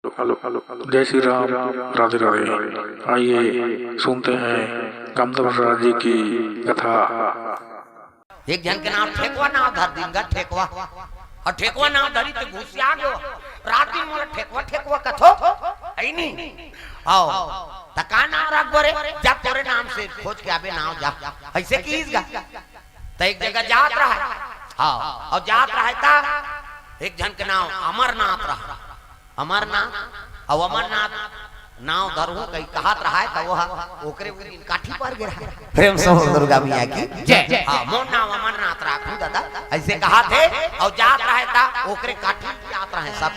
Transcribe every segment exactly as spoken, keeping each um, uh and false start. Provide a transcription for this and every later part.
जय श्री राम। राधे राधे। आइए सुनते हैं कामदेव राजा जी की कथा। एक झन के नाव ठेकवा नाव धर दिन गा, ठेकवा। अउ ठेकवा नाव धरी त गुसिया गयो। रात दिन मोला ठेकवा ठेकवा कथो, है नी? आओ, त का नाव रखबो रे? जा तोरे नाम से खोज के आबे नाव जा। अइसे किहिस गा। त एक जगह जात रहय। हाँ, अउ जात रहय त एक झन के नाव अमरनाथ रहय। अमरनाथ, अउ अमरनाथ नाव धरहूं कहि कहत रहय त ओह ओकरे उ दिन काठी पर गे रहय। प्रेम से बोल दुर्गा मैया की जय। हाँ, मोर नाव अमरनाथ राखहूं दादा, अइसे कहत हे। अउ जात रहय त ओकरे काठी जात रहय सब।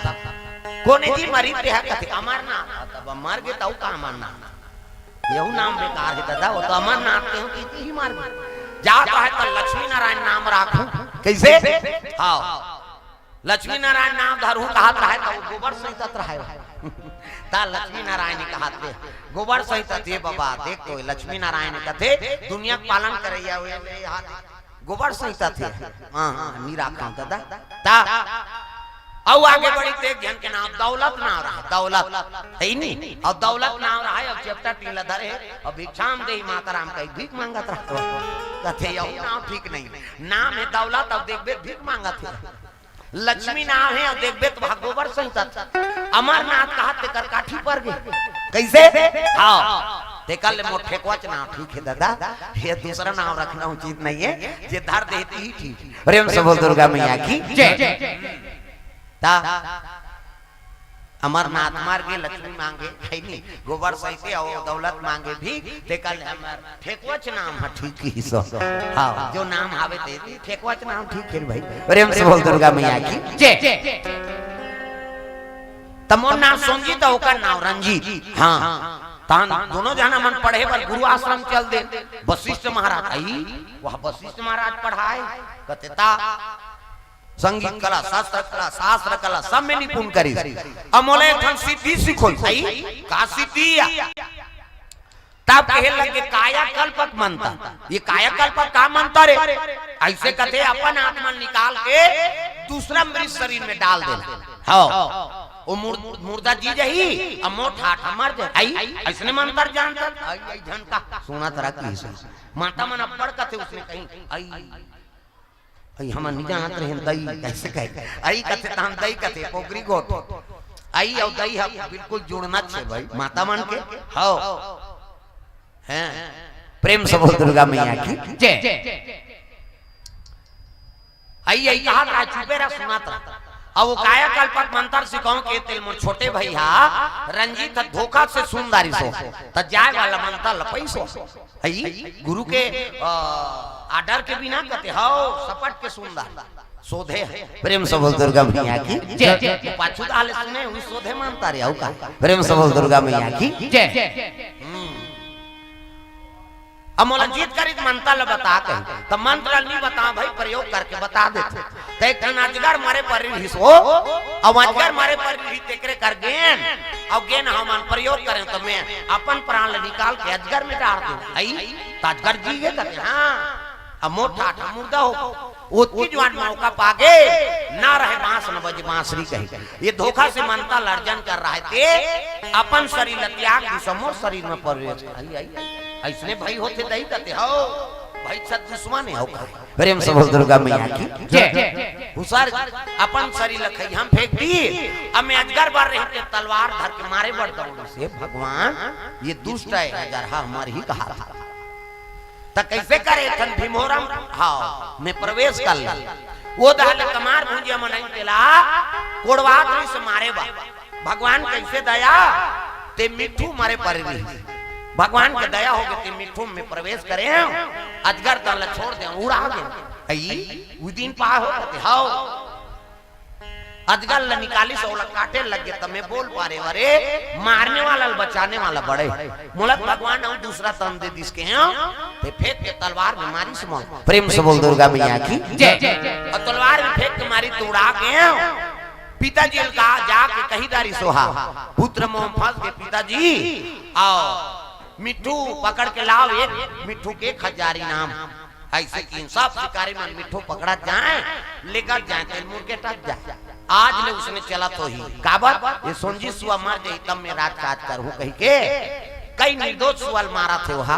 कोने जी मरिस तेह कथे अमरनाथ, तब मर गे त अउ का अमरनाथ? यहू नाम बेकार हे दादा, वो तो अमरनाथ के हो, किती ही मार दे। जात रहय त लक्ष्मी नारायण नाम राखहूं। कइसे? हाँ। लक्ष्मी नारायण नाम धरहूं कहत रहय त वो गोबर सैंतत रहय। त लक्ष्मी नारायण कहत हे, गोबर सैंतत हे बाबा, देख तो लक्ष्मी नारायण कथे, दुनिया के पालन करइया हुए मेरे हाथ। गोबर सैंतत हे। हाँ, हाँ, नी राखहूं दादा। त अउ आगे बढ़ी त एक झन के नाव दौलत नाव रहय, दौलत। हे नी? अउ दौलत नाव रहय, अउ चेपटा टीला धरे हे, अउ भिक्षाम देहि माता राम कहि भीख मांगत रहय। कथे, "अउ नाव ठीक नहीं। नाम हे दौलत, अउ देखबे भीख मांगत हे। लक्ष्मी नाव हे, अउ देखबे त वहा गोबर सैंतत। अमरनाथ कहत तेकर काठी पर गे।" कइसे? हाँ। तेकर ले मोर ठेकवाच नाव ठीक हे दादा। ये दूसरा नाव रखना उचित नहीं हे। जे धर देही ती ठीक। प्रेम से बोल दुर्गा मैया की जय। त अमरनाथ मर गे, लक्ष्मी मांगे, हे नी, गोबर सैंते अउ दौलत मांगे भी, तेकर ले हमर ठेकवाच नाम ह ठीक किहिस। हाँ, जो नाम हावे ते ती, ठेकवाच नाम ठीक हे भाई। प्रेम से बोल दुर्गा मैया की जय। त मोर नाम सोनजीत, ओकर नाम रंजीत। हाँ, तहन दोनों झन मन पढ़े बर गुरु आश्रम चल दे। वशिष्ठ महाराज, आई, वह वशिष्ठ महाराज पढ़ाय, कथे त संगीत कला, शस्त्र कला, शास्त्र कला, सब में निपुण करिस। अब मोला एक ठन सिद्धि सिखोइस। आई, का सिद्धि या? तब कहे लगे, कायाकल्पक मंत्र। ये कायाकल्पक का मंत्र हे? अइसे कथे, अपन आत्मा निकाल के दूसरा मृत शरीर में डाल देना। हाँ। वो मुर-, मुर्दा जी जाही, अब मोर ठाठ मर जाय। आई, अइसने मंत्र जानत? आई, आई झन का। सुनत रह किहिस। माता मन अब्बड़ कथे उसने कहीं। आई, अई हमन नी जानत रहेन दई कइसे कहे। अई कथे तहन दई कथे, पोगरी गोठ। अई अउ दई ह बिल्कुल जुड़ना छे भाई, माता मन के। हव। हैं, प्रेम से बोल दुर्गा मैया की जय। अई, अई कहत रहा, चुपे रहा, सुनत रहा। अब वो कायाकल्पक मंत्र सिखाऊं के तेल मोर छोटे भइया रंजीत ह धोखा से सुन डारिस हो, त जाय वाला मंत्र ल पइस हो। हई, गुरु के, अ, order के बिना कथे, हव, सपट के सुंदर। सोधे हे। प्रेम से बोल दुर्गा मैया की जय। पाछू डाले सुने, उही सोधे मंत्र हे, अउ का? प्रेम से बोल दुर्गा मैया की जय। हम्म। अब मोला जीत करिस मंत्र ल बता कही, त मंत्र ल नी बता भाई, प्रयोग करके बता देथे। त एक ठन अजगर मरे पर रिहिस हो, अब अजगर मरे पर रिहिस तेकरे कर गेन, अउ गेन हमन प्रयोग करेन, त मैं अपन प्राण ल निकाल के अजगर में डार देंव। हई, त अजगर जी गे कथे, हाँ। अब मोर ठाठ मुर्दा हो, ओतकी जुवार मौका पागे, ना रहे बांस न बजे बांसुरी कही। ये धोखा से मंत्र ल अर्जन कर रहा हे ते, अपन शरीर ल त्याग दिस, मोर शरीर में प्रवेश कर। आई, आई, अइसने भाई होथे दई कथे, हव, भाई सत दुश्मन हे, हव का? प्रेम से बोल दुर्गा मैया की जय। हुसर अपन शरीर ल खइहा म फेंक दी, अब मैं अजगर बर रही ते तलवार धर के मारे बर दौड़िस हे भगवान, ये दुष्ट हे, अजगर ह हमर ही कहा था। त कइसे करे? एक ठन भीमोरम, हाँ, में प्रवेश कर ले। वो दहा ले कमार भुंजिया मनई तेला कोड़वा दे से मारे बा। भगवान कइसे दया, ते मिट्ठू मरे पर रिहिस। भगवान के दया होगे, ते मिट्ठू में प्रवेश करे, अजगर तन ल छोड़ दे, उड़ा दे। अई, उ दिन पा हो कथे, हव। अजगर ल निकालिस, ओला काटे लग गे, त में बोल पारे, अरे, मारने वाला ल बचाने वाला बड़े। मोला भगवान अउ दूसरा तन दे दिस के, हाँ? ते फेंक के तलवार में मारिस मोला। प्रेम से बोल दुर्गा मैया की जय। अउ तलवार में फेंक के मारिस त उड़ा के, हाँ? पिताजी ल का जाके कहि डारिस हो हा, पुत्र मोह फंस गे पिताजी, अउ मिट्ठू पकड़ के लाव, एक मिट्ठू के खजारी नाम। अइसे कि सब शिकारी मन मिट्ठू पकड़त जाय, लेगत जाय, तेल मुड़ के टप जाय। आज ले उसने चलत होही। काबर? ये सोंजी सुआ मर जाही, तब मैं राजकाज करहूं कहिके कई निर्दोष सुआ ल मारत हे ओहा।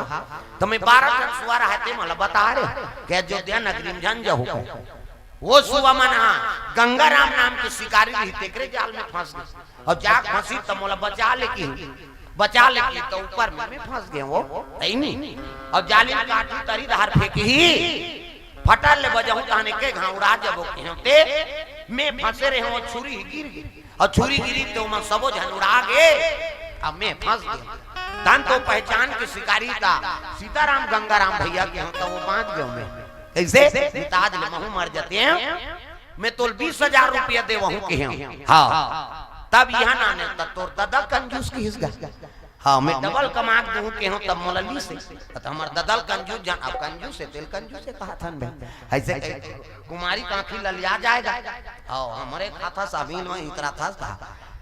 त मैं बारह ठन सुआ रहते, मोला बता रे, के अयोध्या नगरी में झन जाहू कहे। वो सुआ मन हा गंगाराम नाम के शिकारी रही, तेकरे जाल में फंस गे। अउ जा फंसी त मोला बचा ले कही, बचा ले कही, त ऊपर में मैं फंस गे वो, है नी? अउ जाली में काटी तरी धार फेंकही, फटर ले बजहूं तहन एके घांव उड़ा जबो कहेंव ते, मैं फंसे रहेंव, छुरी ही गिर गे। अउ छुरी गिरी त ओमन सबो झन उड़ा गे, अब मैं फंस गे। तहन तो पहचान के शिकारी ता सीताराम गंगाराम भैया कहेंव त वो बांच गेंव मैं। कइसे? मिताज ले महूं मर जतेंव, मैं तोल बीस हजार रुपया देवहूं कहेंव। हां। तब इहां नाने त तोर ददा कंजूस किहिस गा। हां, मैं डबल कमा के दूं कहेंव तब मोला लीस हे। त हमर ददा ल कंजूस जान, अब कंजूस हे, तेल कंजूस हे कहत हन बे। अइसे कहे कुमारी कांखी ललिया जाय गा। हां, हमरे खाता सामिल में इतरा था था।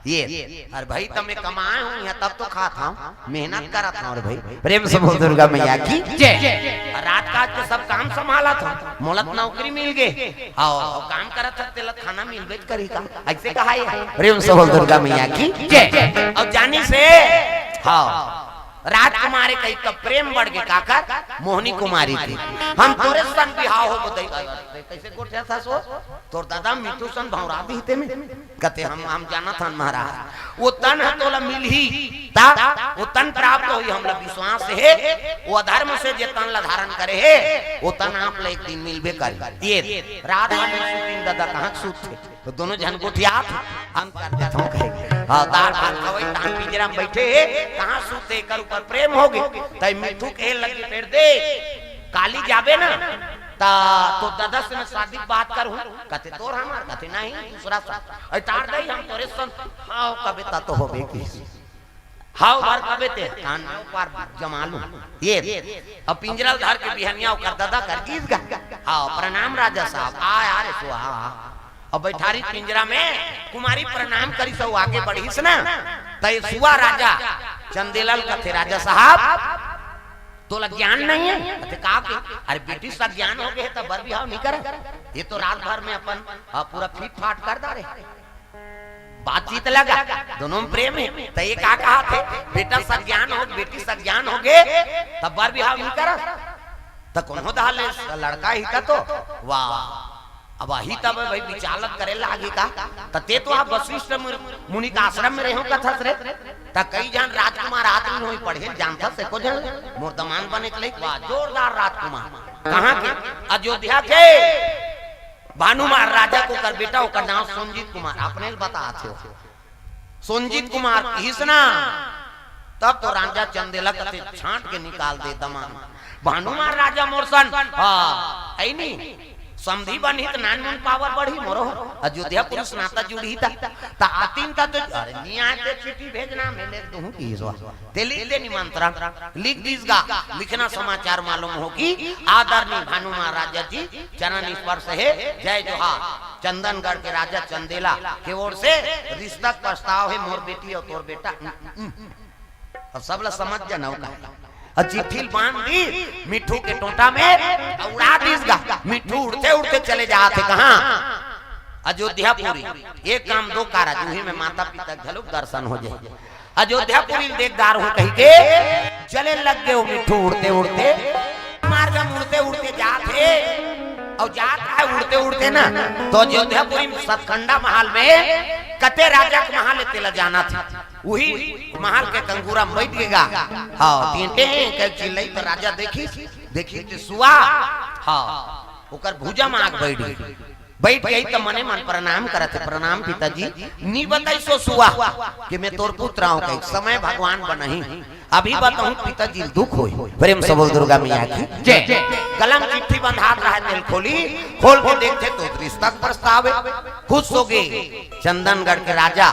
ये, अरे भाई, त मैं कमाए हूं इहां तब तो खात हंव, मेहनत करत हंव रे भाई। प्रेम से बोल दुर्गा मैया की जय। अउ राजकाज के सब काम संभालत हंव, मोला त नौकरी मिल गे। हां, अउ काम करत हस तेला खाना मिलबे करही का, अइसे कहाय। प्रेम से बोल दुर्गा मैया की जय। अउ जानिस हे, हां, राजकुमारी कही त प्रेम बढ़ गे काकर, मोहनी कुमारी के। हम तोरे सन बिहाव होबो दई। कइसे गोठियाथस वो? तोर ददा मिठू सन भौंरा दिही ते में। कथे हम, हम जानत हन महाराज, वो तन ह तोला मिलही, त वो तन प्राप्त होही, हमला विश्वास हे। वो अधर्म से जे तन ला धारण करे हे, वो तन आप ला एक दिन मिलबे करही। ये रात में भी सुतिन ददा कहां के सुतथे? त दोनों झन गोठियात हे, हम कर देथंव कहे। हां, दार भात खवई, तहां पिंजरा में बइठे हे, कहां सुतथे, एकर ऊपर प्रेम होगे। त मिठू कहे लगे, फेर दे, काली जाबे ना, त तोर ददा से मैं शादी के बात करहूं। कथे तोर हमर? कथे नहीं, दूसरा सन। अरे तार दई हम तोरे सन। हां, कबे त तो होबे किहिस। हां, भर कबे ते, कान में ऊपर जमा लूं। ये, अब पिंजरा ल धर के बिहनिया ओकर ददा कर गीस गा। हां, प्रणाम राजा साहब, आ, आ रे सुआ, हां, हां। अब बइठारिस पिंजरा में, कुमारी प्रणाम करिस अउ आगे बढ़िस ना, त ये सुआ राजा चंदेला ल कथे, राजा साहब, तोला ज्ञान नहीं हे? कथे का के? अरे बेटी सा ज्ञान होगे हे त बर बिहाव नहीं करे? ये तो रात भर में अपन, हां, पूरा फिट फाट कर डारे। बातचीत लगा, दोनों में प्रेम हे। त ये का कहत हे? बेटा सा ज्ञान हो, बेटी सा ज्ञान होगे, त बर बिहाव नहीं करस? त कोनो दहा ले लड़का ही त तो, वाह, अब अही तब भाई विचालत करे लागी का? त ते तो आप वशिष्ठ मुनि, मुनि के आश्रम में रहेंव कथस रे। त कई झन राजकुमार आत नहीं होही पढ़े ल जानथस एको झन? मोर दमांद बने के लइक, वाह, जोरदार राजकुमार। कहां के? अयोध्या के। भानुमान राजा के ओकर बेटा, ओकर नांव सोंजित कुमार, अपने ल बतात हे। सोंजित कुमार किहिस ना, तब तो राजा चंदेला कथे छांट के निकाल दे दमांद। भानुमान राजा मोर सन, हां, हे नी, समधी बनही त नानमुन पावर बढ़ही मोरो। अयोध्यापुरी से नाता जुड़ही त, त आतिन त तो, अरे, नहीं आए ते चिट्ठी भेजना, मैं लिख दूं किहिस। ते लिख दे निमंत्रण, लिख दीस गा, लिखना समाचार मालूम हो कि आदरणीय भानुमान राजा जी चरण स्पर्श हे, जय जोहार। चंदनगढ़ के राजा चंदेला के ओर से रिश्ता के प्रस्ताव हे, मोर बेटी अउ तोर बेटा। अउ सबला समझ जाना का। अउ चिट्ठी ल बांध दीस मिठू के टोंटा में, अउ उड़ा दीस गा। मिठू उड़ते उड़ते चले जात हे कहां? अयोध्यापुरी। एक काम दो कारज, उही में माता पिता के घलो दर्शन हो जाय। अयोध्यापुरी ल देख डारहूं कहिके चले लग गे ओ मिठू उड़ते उड़ते। मार्ग में उड़ते उड़ते जात हे, अउ जात हे उड़ते उड़ते ना, त अयोध्यापुरी में सतखंडा महल में कते राजा के महल हे तेला जानथे। उही महल के कंगूरा में बइठ गे गा। हां, टेंटे हे, कहे चिल्लाई त राजा देखिस, देखिस ते सुआ। हां, ओकर भुजा में आके बइठ गे। बइठ गे त मने मन प्रणाम करत हे, "प्रणाम पिताजी।" नी बताइस ओ सुआ कि मैं तोर पुत्र हंव कहिके, समय भगवान बनही। अभी बताहूं पिताजी ल दुख होही। प्रेम से बोल दुर्गा मैया की जय। गला में चिट्ठी बंधात रहय तेल खोली, खोल के देखथे त रिश्ता के प्रस्ताव हे। खुश होगे चंदनगढ़ के राजा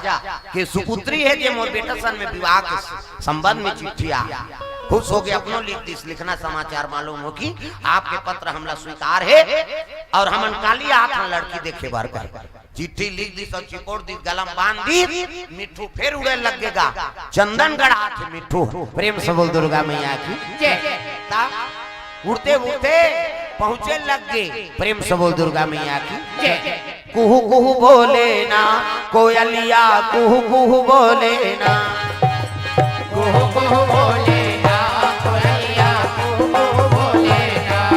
के सुपुत्री हे जे मोर बेटा सन में विवाह के संबंध में चिट्ठी आय। खुश होगे, अपनो लिख दीस, लिखना समाचार मालूम हो कि आपके पत्र हमला स्वीकार हे अउ हमन काली आत हन लड़की देखे बर कहे। चिट्ठी लिख दीस अउ चिपोड़ दीस, गला में बांध दीस। मिठू फेर उड़े लग गे गा। चंदनगढ़ आत हे मिठू। प्रेम से बोल दुर्गा मैया की जय। त उड़ते उड़ते पहुंचे लग गे। प्रेम से बोल दुर्गा मैया की जय। कुहू कुहू बोले ना, कोयलिया कुहू कुहू बोले ना। कुहू कुहू बोले ना, कोयलिया कुहू कुहू बोले ना।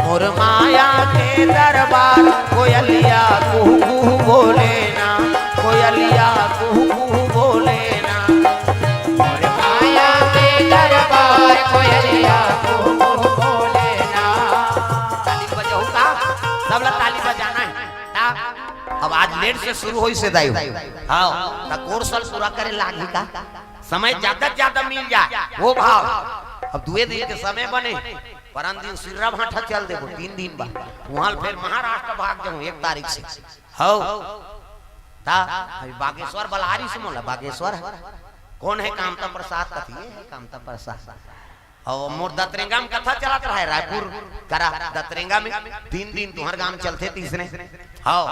मोर माया के दरबार, कोयलिया कुहू कुहू बोले ना, कोयलिया कुहू कुहू बोले ना। मोर माया के दरबार, कोयलिया कुहू कुहू बोले ना। ताली बजाऊ का? सबला ताली बजाना है। अब आज लेट से शुरू होइसे दाई। हाँ, त कोर्स पूरा करे लागही का? समय ज्यादा से ज्यादा मिल जाए, वो भाव। अब दुए दिन के समय बने, परन दिन सिर्रा भाठा चल देबो, तीन दिन बाद। वहां फिर महाराष्ट्र भाग जाऊं एक तारीख से। हौ। ता, अभी बागेश्वर बलारी से मोला, बागेश्वर है। कौन है कामता प्रसाद? कथी है कामता प्रसाद? अउ मोर दतरेंगा में कथा चलत रहे, रायपुर करा दतरेंगा में। तीन दिन तुंहर गांव चलथे तीसरे। हौ।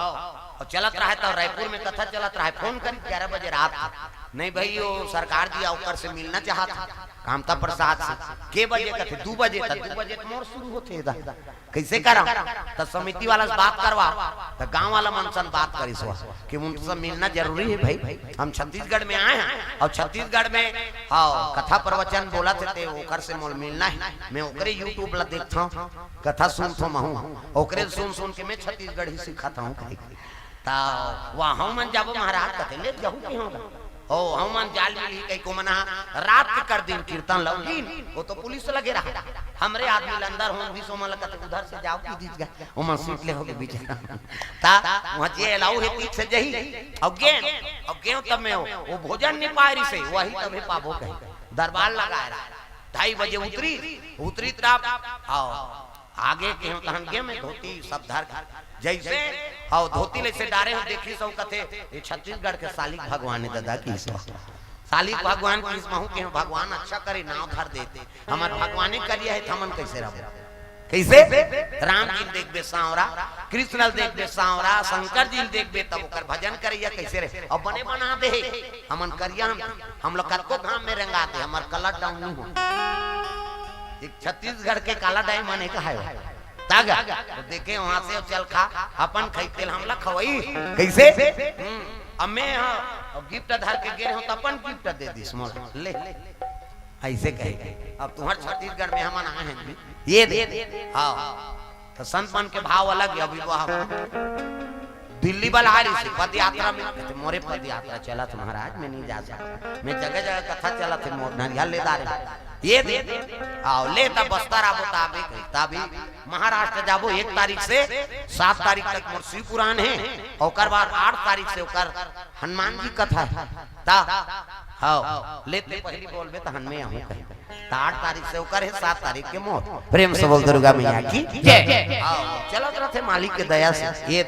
अउ चलत रहे त रायपुर में कथा चलत रहे, फोन करी ग्यारह बजे रात। नहीं भाई, वो सरकार जी ओकर से मिलना चाहत हे, कामता प्रसाद से। के बजे? कथे दू बजे। त दू बजे त मोर शुरू होथे दा। कइसे करा? त समिति वाला से बात करवा। त गांव वाला मन सन बात करिस वा कि उनसे मिलना जरूरी है भाई, हम छत्तीसगढ़ में आए हैं और छत्तीसगढ़ में, हाँ, कथा प्रवचन बोलथे, ते ओकर से मोला मिलना है। मैं ओकरे YouTube ला देखथंव, कथा सुनथंव महूं, ओकरे सुन सुन के मैं छत्तीसगढ़ी सीखत हंव कहे। त वहां हमन जाबो महाराज, कथे ले जाहू के होगा। ओ, हमन जाल मिली कहि को मना, रात कर दिन कीर्तन लौकिन, वो तो पुलिस लगे रहा। हमरे आदमी ल अंदर होन भी सोमन ल कथे उधर से जाओ कि दीज गए, ओमन सीट ले होगे बीच। ता वहां जे अलाउ हे तीक से जही। अउ गेन, अउ गेन तब में वो, वो भोजन नहीं पाए रही से, वही तबे पाबो कहे। दरबार लगाए रहा। ढाई बजे उतरी, उतरी तब, आओ, आगे के हों तहन के मैं धोती सब धर के। जइसे, हव धोती ले से डारे हों, देखिस अउ कथे, "ये छत्तीसगढ़ के सालिक भगवान हे ददा," कहिस। सालिक भगवान कहिस, महूं के हों भगवान अच्छा करे, नांव धर देते। हमर भगवाने करिया हे, त हमन कइसे रहबो? कइसे? राम जी ल देखबे सांवरा, कृष्ण ल देखबे सांवरा, शंकर जी ल देखबे, तब ओकर भजन करइया कइसे रहे? अउ बने बना दे हे, हमन करिया हम, हम लोग कतको घाम में रेंगाथे, हमर color down नहीं हो। एक छत्तीसगढ़ के काला diamond एक है वो। तागा, तो देखे वहां से चल खा, अपन खाई तेल हमला खवई। कइसे? हम्म, अब मैं, हाँ, अब gift धर के गे हों, त अपन gift दे दिस मोला। ले, अइसे कहे के। अब तुंहर छत्तीसगढ़ में हमन आए हैं जी। ये दे। हाँ। त संत मन के भाव अलग हे। अभी वो दिल्ली वाला आ रही थी पद यात्रा में, कहते, "मोरे पद यात्रा चलत महाराज, मैं नहीं जा सकता, मैं जगह जगह कथा चलत हे, मोर नरिया ले दारे।" ये दे, आओ ले, तब बस्तर आबो, ताबे कही, ताबे महाराष्ट्र जाबो। एक तारीख से सात तारीख तक मोर शिव पुराण हे, ओकर बाद आठ तारीख से ओकर हनुमान जी कथा हे। ता, हव, लेते पहली बोलबे त हनमे आहूं कही। त आठ तारीख से ओकर हे, सात तारीख के मोर। प्रेम से बोल दुर्गा मैया की जय। हाँ, चलत रथे मालिक के दया से। ये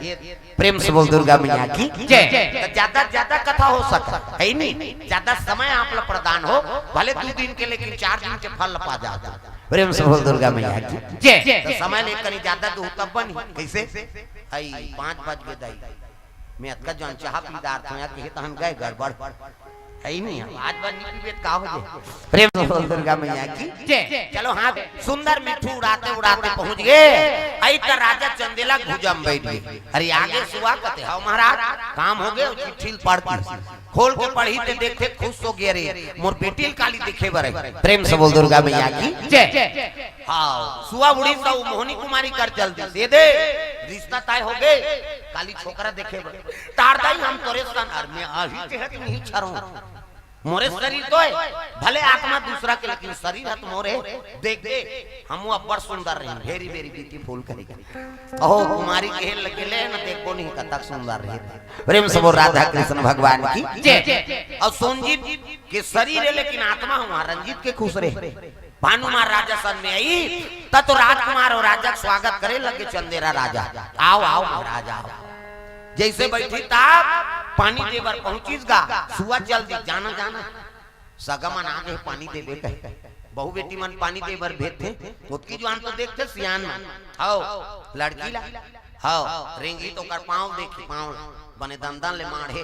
प्रेम से बोल दुर्गा मैया की जय। त ज्यादा, ज्यादा कथा हो सकत हे नहीं, ज्यादा समय आप ला प्रदान हो, भले दू दिन के, लेकिन चार दिन के फल पा जात। प्रेम से बोल दुर्गा मैया की जय। त समय लेकर ही ज्यादा दू तब बनी। कइसे? आई पाँच बज गे दाई। मैं अतका जन चाह पी डारथंव, या कहे तहन गए गड़बड़। हे ही नहीं, आज बार नहीं पीबे त का हो जाए? प्रेम से बोल दुर्गा मैया की जय। चलो हाँ, सुंदर मिठू उड़ाते उड़ाते पहुंच गए। अई त राजा चंदेला भुजा में बैठ गए। अरे आगे सुआ कथे, "हव महाराज, काम हो गए।" चिट्ठी ल पढ़ के, खोल के पढ़ी ते देखथे, खुश हो गए, "अरे मोर बेटी ल काली देखे बर हे।" प्रेम से बोल दुर्गा मैया की जय। हाँ, सुआ उड़ीस त मोहनी कुमारी कर चल दी, दे दे, रिश्ता तय हो गए, काली छोकरा देखे बर। तार दाई हम तोरे सन, अरे मैं अही के हत नहीं छरो। मोरे शरीर तो हे, भले आत्मा दूसरा के, लेकिन शरीर हत मोरे। देख दे, हम अब्बड़ सुंदर रही, very very beautiful कहे। अहो कुमारी कहे लगे ले न, देखो नहीं कतक सुंदर रही। प्रेम से बोल राधा कृष्ण भगवान की जय। अउ सोनजीत के शरीर हे, लेकिन आत्मा हुआ रंजीत के खुश रहे। भानुमार राजा सन में आई, त तो राजकुमार अउ राजा के स्वागत करे लगे चंदेरा राजा। "आओ, आओ महाराज, आओ।" जइसे बैठी त पानी दे बर पहुंचिस गा, सुआ चल दी, "जाना, जाना, सगा मन आ गे पानी देबे कहे।" बहू बेटी मन पानी दे बर भेजथे, ओतकी जुआन तो देखथे सियान मन। हव, लड़की ला, हव, रेंगी त ओकर पाँव देखी, पाँव बने दंदन ले माढ़े।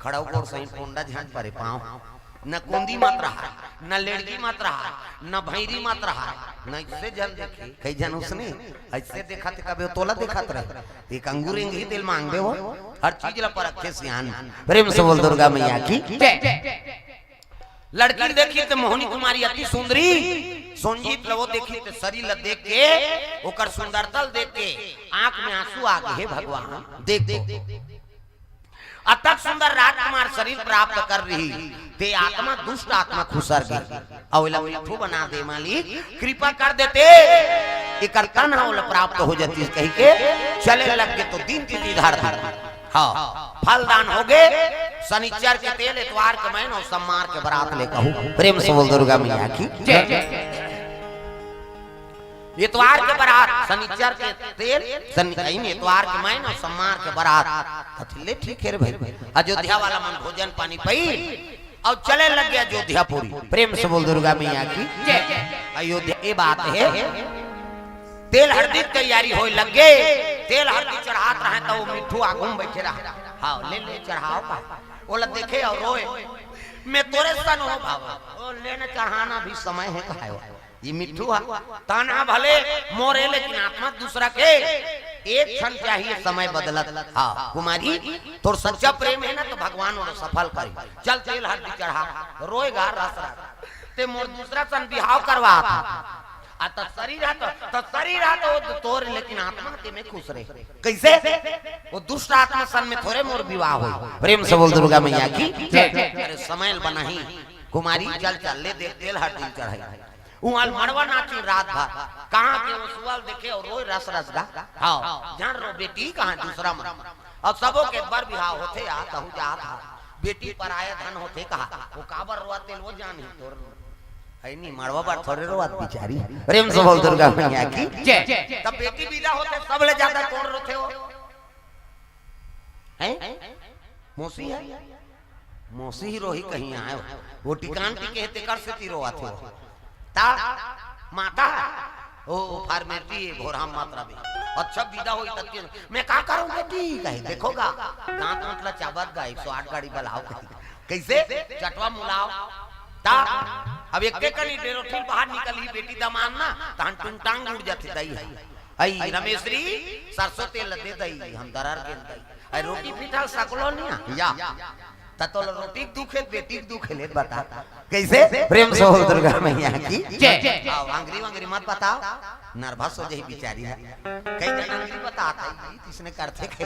खड़ऊ गोड़ सही पोंडा झन परे पाँव। न कोंदी मत रहा, न लेड़गी मत रहा, न भैरी मत रहा, न इससे जन देखे। कई जन उसने ऐसे देखा थे, कभी तोला देखत रहे, एक अंगूर एंगही तेल मांगबे हो, हर चीज ला परखे सियान। प्रेम से बोल दुर्गा मैया की। लड़की देखी ते मोहनी कुमारी अति सुंदरी, सोनजीत लवो देखी ते शरीर ल देख के, ओकर सुंदरता ल देख के आंख में आंसू आ गए। हे भगवान, देख दो, अतक सुंदर राजकुमार शरीर प्राप्त कर रही, ते आत्मा, दुष्ट आत्मा खुसर गई। अउ एला मिठू बना दे मालिक, कृपा कर देते, एकर तन ह ओला प्राप्त हो जाती, कही के चले लग के तो दिन तिथि धर धर। हाँ, फलदान हो गए, शनिचर के तेल, एतवार के मैन अउ सोमवार के बरात ले कहू। प्रेम से बोल दुर्गा मैया की जय। एतवार के बरात, शनिचर के तेल, शनि, एतवार के मैन अउ सोमवार के बरात। कथी ले ठीक हे रे भाई, अयोध्या वाला मन भोजन पानी पई अउ चले लग गया अयोध्यापुरी। प्रेम से बोल दुर्गा मैया की जय। अयोध्या, ये बात है, तेल हरदी के तैयारी होए लग गए। तेल हरदी चढ़ात रहे तो वो मिठू आगू में बैठे रहा। हाँ, ले ले चढ़ाओ का, ओला देखे अउ रोए, मैं तोरे सन हो बाबा, ओ लेने चढ़ाना भी समय है कहायो। ये मिठू हा, तन हा भले मोरे, लेकिन आत्मा दूसरा के। एक क्षण चाहिए समय बदलत। हाँ कुमारी, तोर सच्चा प्रेम है ना, तो भगवान ओला सफल करी। चल तेल हरदी चढ़ा, रोएगा रस रस। ते मोर दूसरा सन बिहाव करवा था। आ तो शरीर हा तो, तो शरीर हा तो वो तोर, लेकिन आत्मा ते में खुश रहे। कैसे? वो दुष्ट आत्मा सन में थोड़े मोर विवाह हो। प्रेम से बोल दुर्गा मैया की जय। अरे समय बनाही कुमारी, चल चल ले दे तेल हरदी चढ़ाई। उहाँ मड़वा नाची रात भर। कहाँ के वो सुअल देखे अउ रोए रस रस गा। हाँ, जान रो बेटी कहाँ दूसरा मन। अउ सबो के बर बिहाव होथे या कहू जात हा। बेटी पराया धन होथे कहा, वो काबर रोआ तेल वो जान ही तोर। है नी, मड़वा बर थोड़े रोआत बिचारी। प्रेम से बोल दुर्गा मैया की जय। तब बेटी विदा होथे, सबले ज्यादा कौन रोथे हो? हैं? मौसी है? मौसी ही रोही कहीं आए हो। वो टिकान टिके हे, तेकर सेती रोआत हे। ता माता, ओ, ओ formality है, भोरहा मत रबे। अच्छा विदा होई तक के, मैं का करूं बेटी? कहे, देखो गा, दांत वांत ला चाबत गा, एक सौ आठ गाड़ी बलाओ कहे। कैसे? चटवा मुलाओ। ता, अब एक एक कनी डेरोठिल बाहर निकलही बेटी दमांद ना, तहन टुंगटांग उड़ जाथे दई है। अई रमेशरी, सरसों तेल दे दई, हम दरर गेन दई। अरे रोटी पीठा सकलो नहीं आ? या। त तोला रोटी के दुख हे, बेटी के दुख हे, ले बता। कैसे? प्रेम से बोल दुर्गा मैया की जय। आओ, अंगरी वंगरी मत बताओ, nervous हो जाही बिचारी है। कई जन अंगरी बतात है, ये किसने करथे कहे।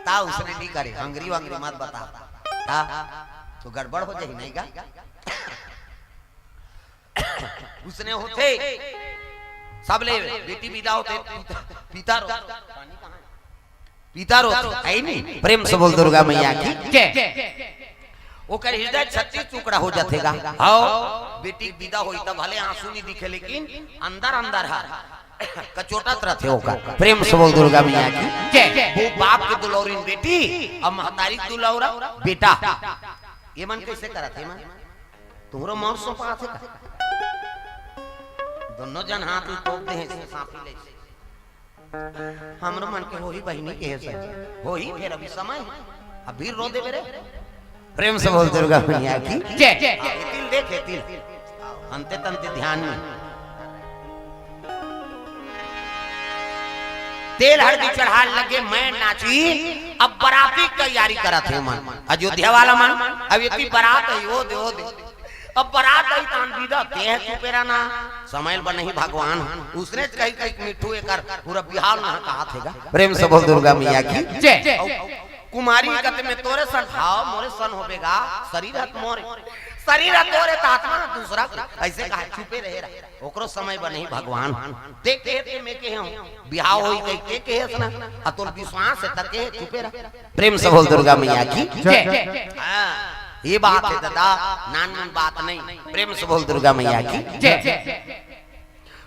ता उसने नहीं करे, अंगरी वंगरी मत बता। ता तो गड़बड़ हो जाही नहीं गा। उसने होथे, सबले बेटी विदा होथे, पिता, पिता रो, पिता रो, है नी? प्रेम से बोल दुर्गा मैया की जय। ओकर हृदय छत्तीस टुकड़ा हो जाथे गा। हाओ, बेटी विदा होई तब भले आंसू नहीं दिखे, लेकिन अंदर अंदर हा कचोटत रथे ओकर। प्रेम से बोल दुर्गा मैया की जय। वो बाप के दुलौरिन बेटी अउ महतारी के दुलौरा बेटा, ये मन कैसे करत हे मन? तुहरो मौत सौंपा थे का? दोनों जन हाथ में तोप दे हैं, सांपी ले। हमरो मन के होही बहिनी के हे सच। होही, फिर अभी समय है। अभी रो देबे रे। प्रेम से बोल दुर्गा मैया की जय। हाँ, एतिल देख, एतिल। अंते तंते ध्यान में। तेल हरदी चढ़ाए लगे, मैन नाची, अब बराती के तैयारी करत हे मन, अयोध्या वाला मन। अब एती बरात आई, ओ दे, ओ दे। अब बरात आई, तान विदा, ते हे चुपे रहना। समय ल बनही भगवान, उसने कही कही मिठू एकर पूरा बिहाव ना कहाथे गा। प्रेम से बोल दुर्गा मैया की जय। कुमारी कते में तोरे सन, हाव, मोरे सन होबे गा, शरीर हा त मोरे, शरीर हा तोरे, त आत्मा हा दूसरा के। ऐसे कहा, चुपे रहे रहा, ओकरो समय बनही भगवान। देख के ते में के हूँ, बिहाव होई कही के के हस ना, आ तोर विश्वास हे त के, चुपे रह। प्रेम से बोल दुर्गा मैया की जय। हाँ, ये बात है दादा, नान मन बात नहीं। प्रेम से बोल दुर्गा मैया की जय।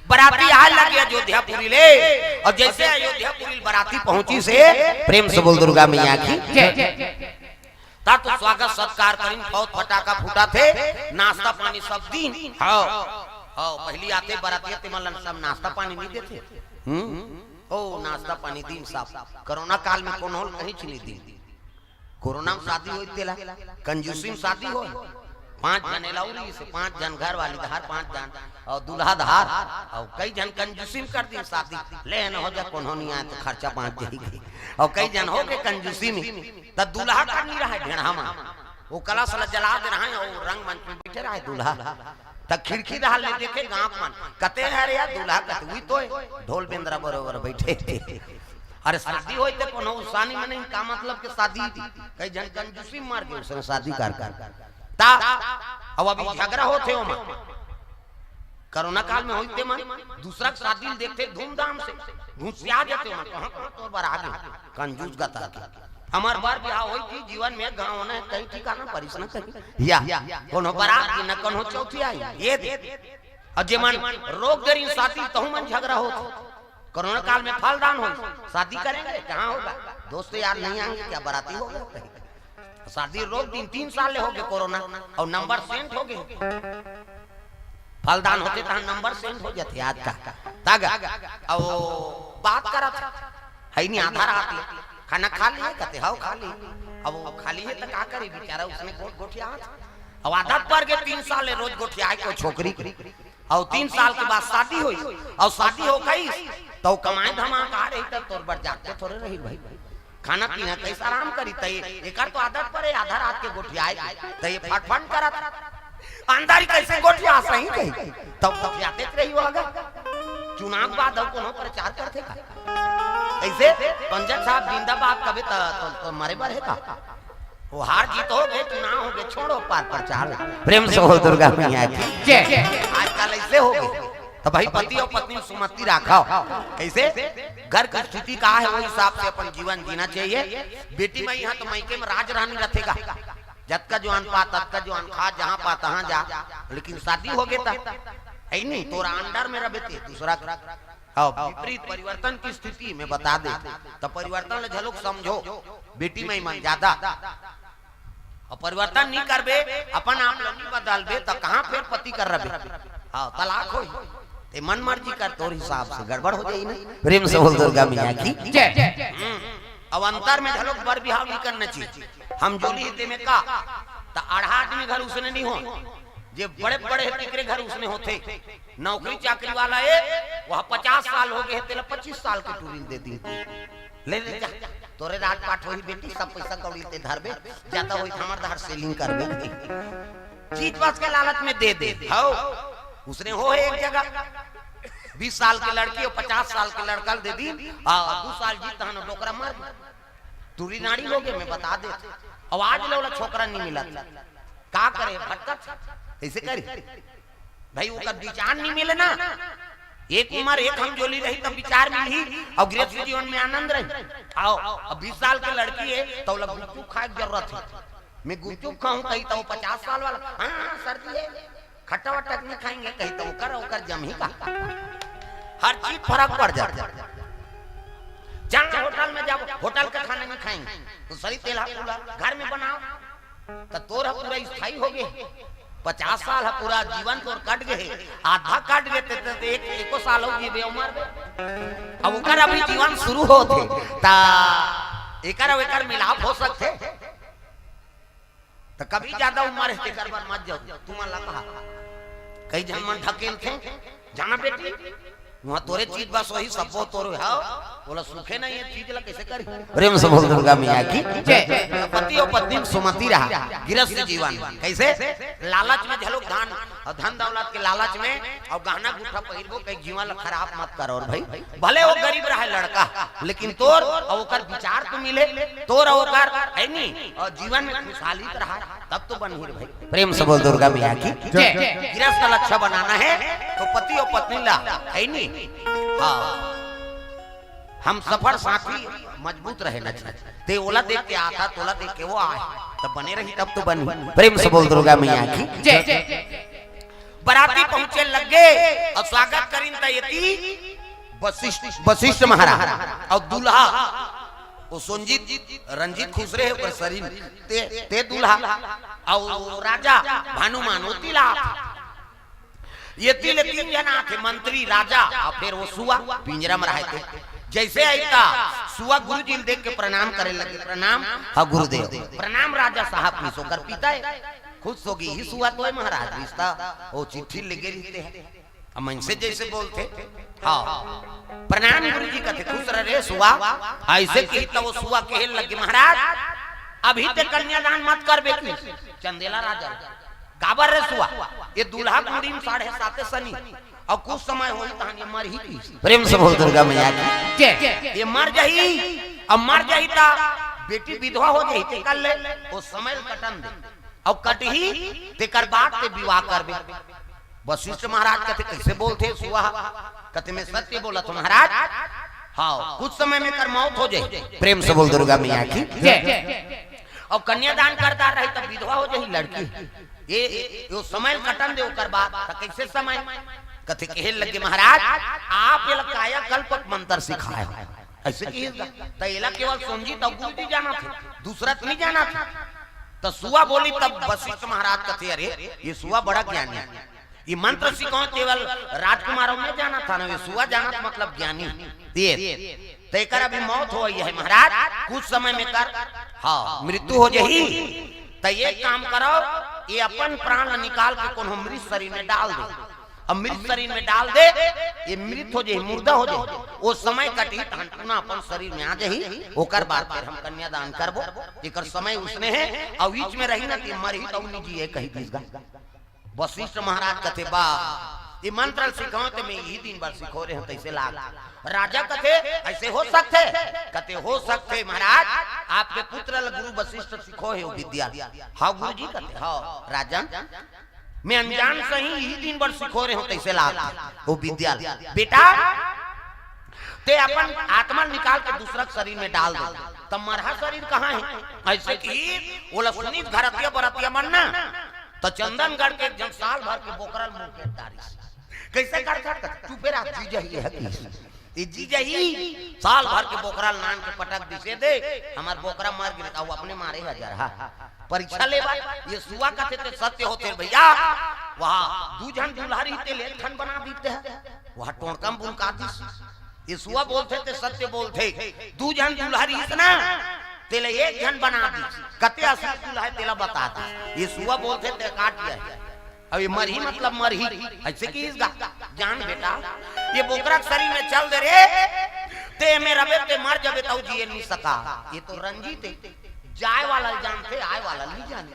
बराती आए लगे अयोध्यापुरी ले, अउ जैसे अयोध्यापुरी बराती पहुंची से, प्रेम से बोल दुर्गा मैया की जय। ता तो स्वागत सत्कार करिन, बहुत फटाका फूटा थे, नाश्ता पानी सब दिन। हाँ, हाँ, पहली आते बराती ते मन सब नाश्ता पानी नहीं देथे। हम्म, ओ नाश्ता पानी दिन सब। कोरोना काल में कोनो ल कहीं नहीं दिन। कोरोना में शादी होई तेला, कंजूसी में शादी होई। पांच जन अलाउ रहिसे, पांच जन घर वाली धार, पांच जन अउ दूल्हा धार, अउ कई जन कंजूसी में कर दिस शादी। ले न हो जा, कोनो नहीं आए त खर्चा बांच जाही। अउ कई जन होगे कंजूसी में, त दूल्हा कर नहीं रहा है ढेढ़ा मा, वो कलश ला जला दे रहा है अउ रंगमंच में बैठे रहा है दूल्हा। त खिड़की डाहर ले देखे गांव मन, कते हे रे यार दूल्हा, कते हुई तो है, ढोल बेंदरा बरोबर बैठे थे। अरे शादी होई ते कोनो उसानी में नहीं, का मतलब के शादी थी? कई जन कंजूसी में मर गे, उसने शादी कर कर। ता अब अभी झगड़ा होथे ओमा। कोरोना काल में होई ते मन दूसरा के शादी ल देखथे धूमधाम से, घुसिया जाथे ओमा, कहां कहां तोर बर आ गे, कंजूस गता के। हमर बर बिहाव होई थी जीवन में, गांव न कहीं ठिकाना परिस न कहीं, या कोनो बरात की न कोनो चौथी आई, ये दे। अउ जे मन रोक दे रही शादी, तहू मन झगड़ा होत। कोरोना काल में फलदान होई, शादी करेंगे, कहां होगा, दोस्त यार नहीं आएंगे क्या, बराती होगा कहीं। शादी रोक दिन, तीन साल ले होगे कोरोना, अउ नंबर सेंट होगे। फलदान होथे तहां नंबर सेंट हो जाथे आज का। तग अउ बात करत हे नहीं आधा रात ले, खाना खा लिए, कते हव खा लिए। अब वो खा लिए त का करे बेचारा, उसने गोठ गोठियात। अब आदत पर गे तीन साल ले रोज गोठियाए कोई छोकरी, अउ तीन साल के बाद शादी होई, अउ शादी हो गई त कमाए धमाए आ रही, त तोर बर जागते थोड़े रही भाई। खाना पीना कैसे आराम करी, त एकर तो आदत परे आधा रात के गोठियाए, त ये फटफट करत अंदर ही कैसे गोठिया सही कही, तब गोठियाते रही होगा। चुनाव बाद अउ कोनो प्रचार करथे का? ऐसे पंचक साहब जिंदाबाद कबे त, त, त मरे बर हे का? वो हार जीत होगे, चुनाव होगे, छोड़ो पार प्रचार। प्रेम से हो दुर्गा मैया की जय। आजकल ऐसे होगे, त भाई पति अउ पत्नी में सुमति राखव। कैसे? घर की स्थिति का हे, वो हिसाब से अपन जीवन जीना चाहिए। बेटी माई हे त मायके में राज रानी रथेगा, जतका जुआन पा ततका जुआन खा, जहां पा तहां जा। लेकिन शादी होगे त है नहीं, तोरा अंडर में रबे ते दूसरा। अब विपरीत परिवर्तन की स्थिति में बता दे, त परिवर्तन ल झलोक समझो। बेटी माई मन ज्यादा, अउ परिवर्तन नहीं करबे, अपन आप ल नहीं बदलबे, त कहां फेर पति कर रबे? हां, तलाक होई। ते मन मर्जी कर, तोर हिसाब से गड़बड़ हो जाई ना। प्रेम से बोल दुर्गा मैया की जय। हम्म। अब अंतर में झलोक बर बिहाव नहीं करना चाहिए। हम जोली हे तेमे का, त आधा आदमी घर उसने नहीं हो, जे बड़े बड़े हे तेकरे घर उसने होथे। नौकरी चाकरी वाला हे, वह पचास साल होगे हे, तेला पच्चीस साल के टूरी ल दे दी। ले ले जा, तोरे राजपाट होही बेटी, सब पैसा कौड़ी ते धरबे, ज्यादा होही त हमर धार सेलिंग करबे। चीज बस के लालच में दे दे। हव, उसने हो हे एक जगह, बीस साल के लड़की अउ पचास साल के लड़का ल दे दी, आ, दू साल जी तहन डोकरा मर गे। टूरी नाड़ी होगे, मैं बता दे। अउ आज ले ओला छोकरा नहीं मिलत, का करे, भटकत, कैसे करी? भाई, ओकर विचार नहीं मिले ना। एक उमर, एक हमजोली रही, तब विचार मिलही, अउ गृहस्थ जीवन में आनंद रही। आओ, अब बीस साल के लड़की हे, त ओला गुपचुप खाए के जरूरत हे। मैं गुपचुप खाहूं कही, त वो पचास साल वाला, हां, हां, सर्दी हे, खट्टा वट्टा नहीं खाएंगे कही, त ओकर, ओकर जमही का? हर चीज फरक पड़ जाथे। जहां होटल में जाबो, होटल का खाना नहीं खाएंगे, त सही तेलहा पुलहा घर में बनाव। त तोर ह पूरा स्थायी होगे, पचास साल ह पूरा जीवन तोर कट गे हे, आधा कट गे ते, ते, ते एक, एको साल हो जीबे अउ मरबे। अब ओकर अभी जीवन शुरू होत हे, त एकर अउ एकर मिलाप हो सकथे? त कभी ज्यादा उमर हे तेकर बर मत जाव, तुमन ला कहा। कई झन मन ढकेलथे, जाना बेटी, उहां तोरे चीज बस होही, सब्बो तोरे हव, ओला सुखे नहीं हे, चीज ला कैसे करही? प्रेम से बोल दुर्गा मैया की जय। पति अउ पत्नी में सुमति रहा, गृहस्थ जीवन। कैसे? लालच में झलोक धन अउ धन दौलत के लालच में अउ गहना गुठा पहिरबो, कहीं जीवन ला खराब मत करो। अउ भाई, भले वो गरीब रहे लड़का, लेकिन तोर अउ ओकर विचार तो मिले, तोर अउ ओकर, है नी, अउ जीवन में खुशहाली तो रहा, तब तो बनही रे भाई। प्रेम से बोल दुर्गा मैया की जय। गृहस्थ लक्ष्य बनाना हे त पति अउ पत्नी ला, है नी? हां, हमसफर साथी मजबूत रहे न चाहिए। ते ओला देख के आता, तोला देख के वो आए, त बने रही, तब तो बनही। प्रेम से बोल दुर्गा मैया की जय। बराती पहुंचे लगे अउ स्वागत करिन त एती वशिष्ठ, वशिष्ठ महाराज अउ दूल्हा वो संजीत, रंजीत खुसरे हे ओकर सरीन, ते, ते दूल्हा अउ राजा भानुमान वो तिलाप। एती ले तीन झन आथे, मंत्री, राजा अउ फेर वो सुआ पिंजरा में रहे ते। जइसे अइता सुआ गुरुजी ल देख के प्रणाम करे लगे, "प्रणाम, हाँ गुरुदेव।" "प्रणाम राजा साहब।" कहिस ओकर पिता हे। खुश होगे, "इही सुआ तो हे महाराज।" कहिस त ओ चिट्ठी लेगे रहिथे, अब मनसे जइसे बोलथे, "हाँ, प्रणाम गुरुजी।" कथे, "खुश रह रे सुआ।" अइसे कहिस त ओ सुआ कहे लगे, "महाराज, अभी ते कन्यादान मत करबे।" कहिस चंदेला राजा, "काबर रे सुआ?" "ये दूल्हा कुंड़ी म साढ़े साते सनी, अउ कुछ समय होही तहन ये मरही।" कहिस। प्रेम से बोल दुर्गा मैया की। जय। "ये मर जाही, अब मर जाही त बेटी विधवा हो जाही, ते कर ले, ओ समय ल कटन दे, अउ कटही तेकर बाद ते विवाह करबे।" वशिष्ठ महाराज कथे, "कइसे बोलथे सुआ?" कथे, "मैं सत्य बोलत हँव महाराज, हाँ, कुछ समय में एकर मौत हो जाही।" प्रेम से बोल दुर्गा मैया की। जय। "अउ कन्यादान कर डारे रही त विधवा हो जाही लड़की। ये, ये समय ल कटन दे ओकर बाद।" "त कइसे समय?" कथे, कहे लगे, "महाराज, आप एला कायाकल्प मंत्र सिखाए हव।" अइसे कहिस त एला केवल सोनजी त गुरुजी जानथे, दूसरा त नइ जानथे। त सुआ बोलिस तब वशिष्ठ महाराज कथे, "अरे, ये सुआ बड़ा ज्ञानी हे। ये मंत्र सिखाए केवल राजकुमार अउ मैं जानथन, ये सुआ जानथे मतलब ज्ञानी हे। त एकर अभी मौत होवइया हे महाराज, कुछ समय में एकर, हाँ, मृत्यु हो जाही। त एक काम करव, ये अपन प्राण ल निकाल के कोनो मृत शरीर में डाल दे। अब मृत शरीर में डाल दे, ये मृत हो जाही, मुर्दा हो जाही। ओ समय कटही, तहन पुनः अपन शरीर में आ जाही, ओकर बाद फेर हम कन्यादान करबो। एकर समय उसने हे, अउ बीच में रही ना, त ये मरही त नइ जिए," कहि दिस गा। वशिष्ठ महाराज कथे, "बा, ये मंत्र ल सिखाए त मैं इही दिन बर सिखोरे हँव, तइसे लाग।" राजा कथे, "अइसे हो सकथे?" कथे, "हो सकथे महाराज, आपके पुत्र ल गुरु वशिष्ठ सिखोहे ओ विद्या।" "हाँ गुरुजी।" कथे, "हाँ राजन, मैं अनजान सही इही दिन बर सिखोरे हँव, तइसे लाग ओ विद्या ल। बेटा, ते अपन आत्मा ल निकाल के दूसरा के शरीर में डाल दे।" त मरहा शरीर कहाँ हे? अइसे कहिस ओला सुनिस घरतिया बरतिया मन ना, त चंदनगढ़ के एक झन साल भर के बोकरा ल मुँह के डारिस। "कइसे करथस?" "चुपे रह, जी जाही, ये कहिस। ये जी जाही, साल भर के बोकरा ल नान के पटक दिसे दे, हमर बोकरा मर गे, अउ अपने मारे हजार हा।" परीक्षा ले बर, ये सुआ कथे ते सत्य होथे भइया। वहाँ दू झन दूल्हा रहिते ले एक ठन बना दिस ते, वहाँ टोंड़का म बुनका दिस। ये सुआ बोलथे ते सत्य बोलथे, दू झन दूल्हा रहिस ना, तेला एक झन बना दिस। कते असली दूल्हा हे तेला बता दिस। ये सुआ बोलथे ते काट गया हे। अब ये मरही मतलब मरही, अइसे कहिस गा। जान बेटा, ये बोकरा के शरीर में चल दे रे, ते में रबे ते मर जबे, तउ जिए नइ सका। ये तो रंजीत हे, जाए वाला ल जानथे, आए वाला ल नइ जाने।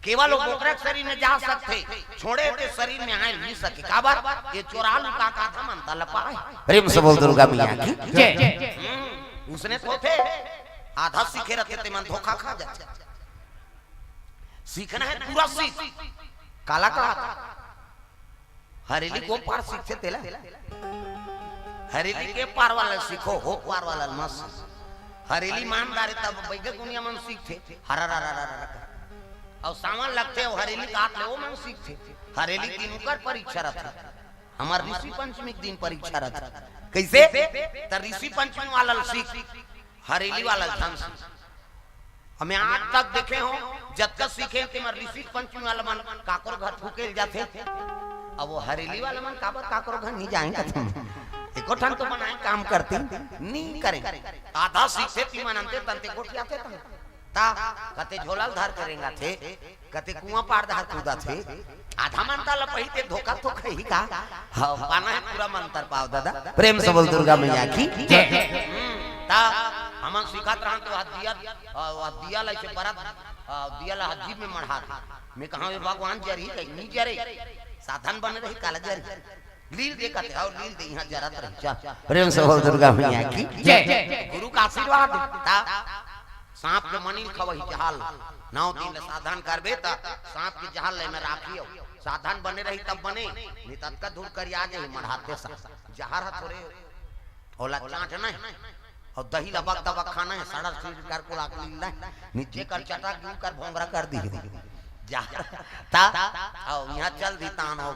केवल वो बोकरा के शरीर में जा सकथे, छोड़े ते शरीर में आए नइ सके। काबर? ये चोरा लुका के आधा मनता ल पाए। प्रेम से बोल दुर्गा मैया की। जय। हम्म, उसने तो थे, आधा सीखे रथे ते मन धोखा खा जाथे। सीखना हे पूरा सीख। काला कहा था? हरेली को पार सीखथे तेला। हरेली के पार वाला सीखो, हो पार वाला मत सीखो। हरेली मान डारे तब बइगा गुनिया मन सीखथे। हरा रा रा रा रा कर। अउ सावन लगथे, अउ हरेली काट ले, ओ मन सीखथे। हरेली दिन उकर परीक्षा रथे। हमर ऋषि पंचमी के दिन परीक्षा रथे। कइसे? त ऋषि पंचमी वाला ल सीख, हरेली वाला ल झन सीख। हमें आज तक देखे हँव, जतका सीखे हँव, तेमन ऋषि पंचमी वाला मन काकरो घर फूके ल जाथे। अब वो हरेली वाला मन काबर काकरो घर नइ जाए कथे। एको ठन तो बनाए काम करथे, नइ करे। आधा सीखे तिमन अंते तंते गोठियाथे तंते। ता कते झोला ल धर के रेंगाथे, कते कुआं पार डहर कूदाथे। आधा मनता ल पही ते धोखा तो खही का? हाँ, पाना हे पूरा मंतर पाव दादा। प्रेम से बोल दुर्गा मैया की। जय। हम्म, ता हमन सिखत रहन तो हाथ दिया, आ, हाथ दिया ल अइसे बरत, आ, दिया ल हाथ जीभ में मढ़ात। मैं कहा, "ए भगवान, जरही कहीं नइ जरे, साधन बने रही, काला जरही।" लील दे कथे, "अउ लील दे, इहाँ जरत रही, चल।" प्रेम से बोल दुर्गा मैया की। जय। गुरु का आशीर्वाद। ता सांप के मनी ल खवही जहाल, नौ दिन ले साधन करबे त सांप के जहाल ले में राखी हो। साधन बने रही तब बने, नइ त अतका धूर करिया जाही मढ़ाते सा। जहर ह थोरे, ओला चाटना हे। अउ दही ल बक दबक खाना हे, सड़ल शरीर कर को लाग लीला हे। नीचे कर चटा, गू कर भोंगरा कर दी। जहर। ता, अउ इहाँ चल दी तान हो।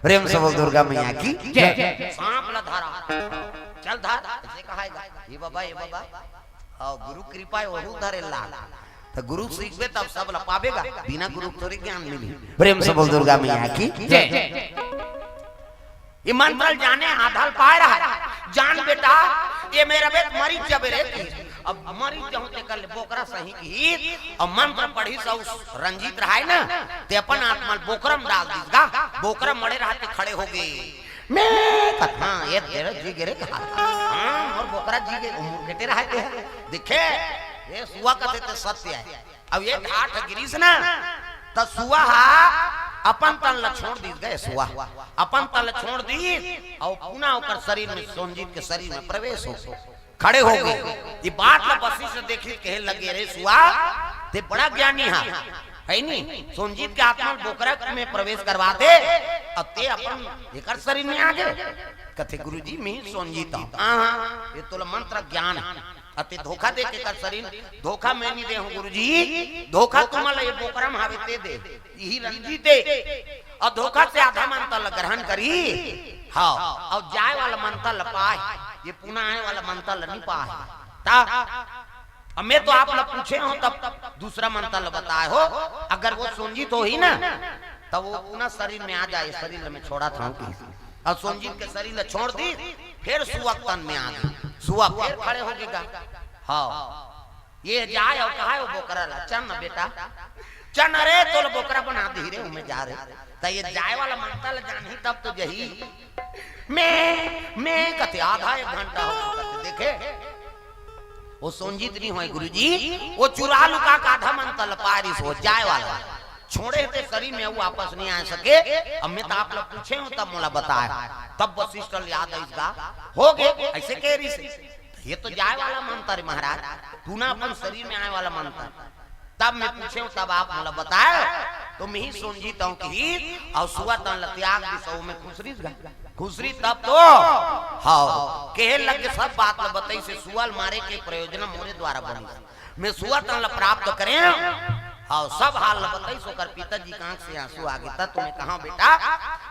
प्रेम से बोल दुर्गा मैया की। जय। सांप ल धरा। चल धर, अइसे कहाय गा। ए बाबा, ए बाबा। अउ गुरु कृपा हे, ओहू धरे लाग। त गुरु सीखबे तब सब ल पाबे गा, बिना गुरु के थोरे ज्ञान मिलही। प्रेम से बोल दुर्गा मैया की। जय। ये मंत्र ल जाने आधा ल पाए रहा। जान बेटा, ये मेरा बेट मरी जबे रे की। अब मरी जाऊं ते कर ले बोकरा सही की। अब मंत्र पढ़िस अउ रंजीत रहाय ना, ते अपन आत्मा ल बोकरा म डाल दिस गा। बोकरा मरे रहा ते खड़े हो गे। मैं कथा, हाँ, ये तेरा जी गे रे कहा। हाँ, अउ बोकरा जी गे, उम्र के तेरा है ते। देखे, ये सुआ कथे ते सत्य है। अब ये ठाठ गिरिस ना, त सुआ हा अपन तन ल छोड़ दिस गा, सुआ अपन तन ल छोड़ दिस, अउ पुनः ओकर शरीर में, सोनजीत के शरीर में प्रवेश हो, खड़े हो गे। ये बात ल वशिष्ठ देखिस, कहे लगे, "रे सुआ, ते बड़ा ज्ञानी हा, है नी? सोनजीत के आत्मा ल बोकरा में प्रवेश करवा दे, अब ते अपन एकर शरीर में आ गे।" कथे, "गुरुजी, मैं ही सोनजीत हूँ।" हाँ, हाँ, ये तोला मंत्र ज्ञान है। अते धोखा दे के कर शरीर, धोखा मैं नहीं दे हूँ गुरुजी, धोखा तुमन ल ये बोकरा म हावे ते दे, यही रंजीत दे। अउ धोखा से आधा मंत्र ल ग्रहण करी, हाँ, अउ जाए वाला मंत्र ल पाए, ये पुनः आए वाला मंत्र ल नहीं पाए। ता, अब मैं तो आप ल पूछे हूँ, तब दूसरा मंत्र ल बताए हो, अगर वो सोनजीत होही ना, तब वो पुनः शरीर में आ जाए, शरीर ल मैं छोड़त हूँ। अउ सोनजीत के शरीर ल छोड़ दिस, फेर सुआ के तन में आ गे। सुआ फेर खड़े हो गे गा। हाँ, ये जाए अउ कहाय वो बोकरा ल, "चल न बेटा, चल न रे, तोला बोकरा बना दिही रे, उमे जा रे।" त ये जाए वाला मंत्र ल जानही तब तो जही। मैं, मैं कथे आधा एक घंटा हो गे कथे, देखे, वो सोनजीत नहीं होय गुरुजी, वो चुरा लुका के आधा मंत्र ल पारिस, वो जाए वाला छोड़े ते शरीर में, वो वापस नहीं आ सके। अब मैं तो आप ल पूछे हूँ, तब मोला बताए, तब वशिष्ठ ल याद आइस गा, हो गे, ऐसे कह रहिस हे। ये तो जाए वाला मंत्र है महाराज, पुनः अपन शरीर में आए वाला मंत्र। तब मैं पूछे हूँ, तब आप मोला बताए, तो मैं ही सोनजीत हूँ कि अउ सुआ तन ल त्याग दिस, अउ मैं खुसरिस गा, खुसरिस तब तो, हाँ, कहे लगे, "सब बात ल बताइस हे, सुआ ल मारे के प्रयोजन मोरे द्वारा बनिस, मैं सुआ तन ल प्राप्त करेंव।" हाँ, सब हाल ल बताइस, ओकर पिताजी के आंख से आंसू आ गे। त तुम्हें कहा, "बेटा,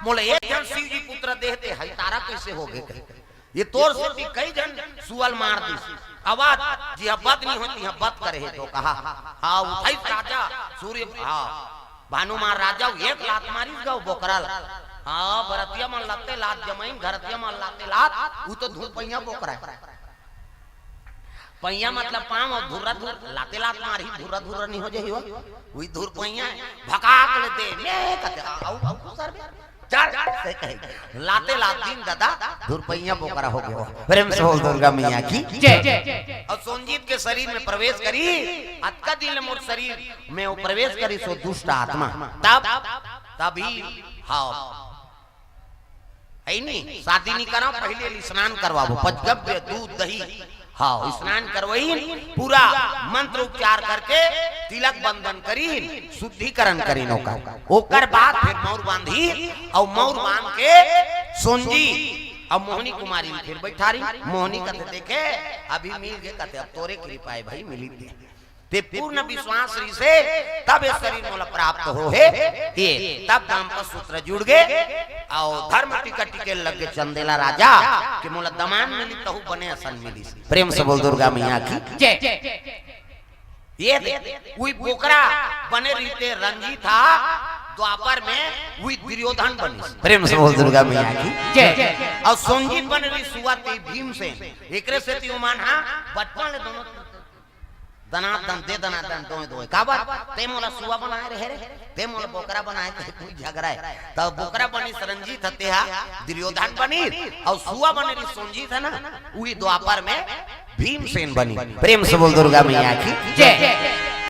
मोला एक झन शिव जी पुत्र देह दे, हई तारा कैसे हो गे?" ये तोर सेती कई झन सुआ ल मार दिस। अवाज, जिहां बध नहीं होय, तिहां बध करे हे तो कहा। हाँ, उठाइस राजा सूर्य, हाँ, भानुमान राजा, एक लात मारिस गा बोकरा ल। हाँ, बरतिया मन लाते लात जमाइन, घरतिया मन लाते लात, वो तो धुरपैया बोकरा है। पैया मतलब पाँव, अउ धुर्रा धुर, लाते लात मारही, धुर्रा धुर्रा नहीं हो जाही वो। वही धुरपैया है, भकाक ले दे, मैं कथे, "आ, आऊ, आऊ, खुसर बे। चल, चल," से कहे। लाते लात दिन दादा, धुरपैया बोकरा हो गयो। प्रेम से बोल दुर्गा मैया की जय। अउ सोनजीत के शरीर में प्रवेश करी, अतका दिन ले मोर शरीर में वो प्रवेश करी, सो दुष्ट आत्मा। तब, तभी, हाँ। है नी, शादी नहीं करा, पहले स्नान करवाबो, पंचगव्य, दूध, दही, हाँ, स्नान करवइन, पूरा मंत्र उपचार करके तिलक बंधन करिन, शुद्धिकरण करिन ओकर। ओकर बाद फिर मौर बांधी, अउ मौर बांध के सोनजी अउ मोहनी कुमारी फिर बैठारी। मोहनी कथे, "देखे, अभी मिल गे," कथे, "अब तोरे कृपा है भाई, मिली थे।" ते पूर्ण विश्वास रहिसे, तब ये शरीर मोला प्राप्त हो हे। ये तब दाम्पत्य सूत्र जुड़ गे, अउ धर्म टीका टिके लग गे चंदेला राजा कि मोला दमान मिली, तहू बने असन मिली। प्रेम से बोल दुर्गा मैया की जय। ये दे, वही बोकरा बने रहिते रंजीत हा, द्वापर में वही दुर्योधन बनिस। प्रेम से बोल दुर्गा मैया की जय। अउ सोनजीत बने रहिस सुआ ते भीमसेन। एकरे सेती ओमन हा बचपन ले दोनों दनादन, दे दनादन, दोय दोय। काबर? ते मोला सुआ बनाए रहे रे, ते मोला बोकरा बनाए, ते कोई झगरा है। तब बोकरा बनिस रंजीत ह, ते हा दुर्योधन बनिस, अउ सुआ बने रहिस सोनजीत ह ना, उही द्वापर में भीमसेन बनिस। प्रेम से बोल दुर्गा मैया की जय।